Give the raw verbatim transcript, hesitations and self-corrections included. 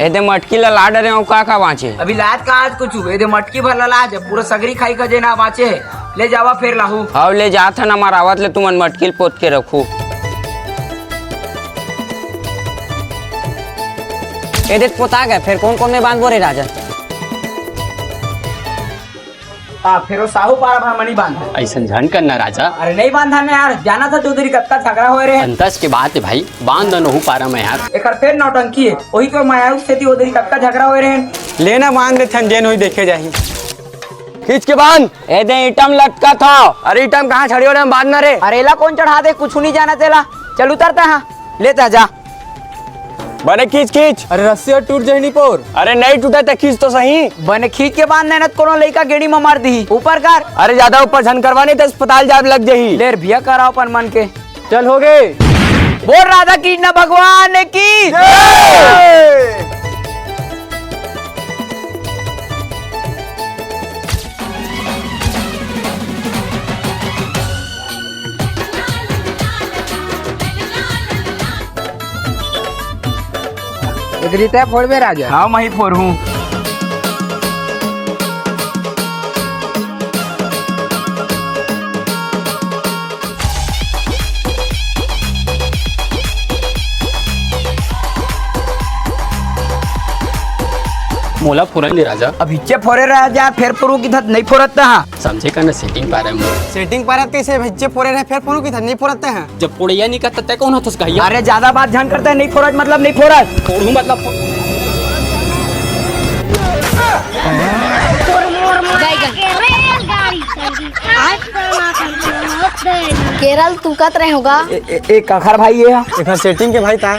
एदे मटकी ला ला डरे हूँ, का का बाँचे? अभी लात का आज कुछ, एदे मटकी भर ला लाज, पूरा सगरी खाई का जेना बाँचे हे। ले जावा फेर लाहू। हव, ले जात हन, हमर आवत ले तुमन मटकी ल पोत के रखू। एदे पोता गए, फेर कोन कोन में बांधबो रे राजा? आ, फेर वो साहू पारा भर मनी बांध। अइसन झन करना राजा। अरे नहीं बांधा ना यार, जाना था चौधरी कतका झगड़ा होए रहे। अंतस के बात है भाई, बांध दन ओहू पारा में यार। एकर फेर नौटंकी है, वही तो मायारू सेती चौधरी कतका झगड़ा होए रहे। लेना बांध दे थन, जेन होई देखे जाही। खींच के बांध। एदे ईटम लटका था। अरे ईटम कहाँ छड़ी ओड़े में बांधना रे। अरे एला कोन चढ़ा दे, कुछ नहीं जाना तेला। चल उतरता हाँ, लेता जा। बने खींच, खींच। अरे रस्सी ह टूट जाही निपोर। अरे नहीं टूटा त खींच तो सही। बने खींच के बांध देना, कोनो लइका गेड़ी म मार दिही। ऊपर कर। अरे ज्यादा ऊपर झन करवा, नहीं त अस्पताल जाब लग जाही। ले रे भैया, कराओ अपन मन के। चल हो गे। बोल राधा कृष्ण भगवान की। एदरी तै फोड़बे राजा। हाँ, मैं ही फोड़हूँ। मोला फोरन दे राजा। अब हिच्चे फोरे राजा, फेर फोरू की धत नहीं फोरत हा। समझे का ना, सेटिंग पारा में। सेटिंग पारा कैसे हिच्चे फोरे रहे, फेर फोरू की धत नहीं फोरत हा। जब पुड़िया नहीं करता, तै कौन होतस कहिया? अरे, ज्यादा बात झन करता है, नहीं फोरत मतलब नहीं फोरत। फोड़ू मतलब फो- केरल तू कत रहे होगा? ए, ए, ए, काखर भाई ये हा? एकर सेटिंग के भाई ता।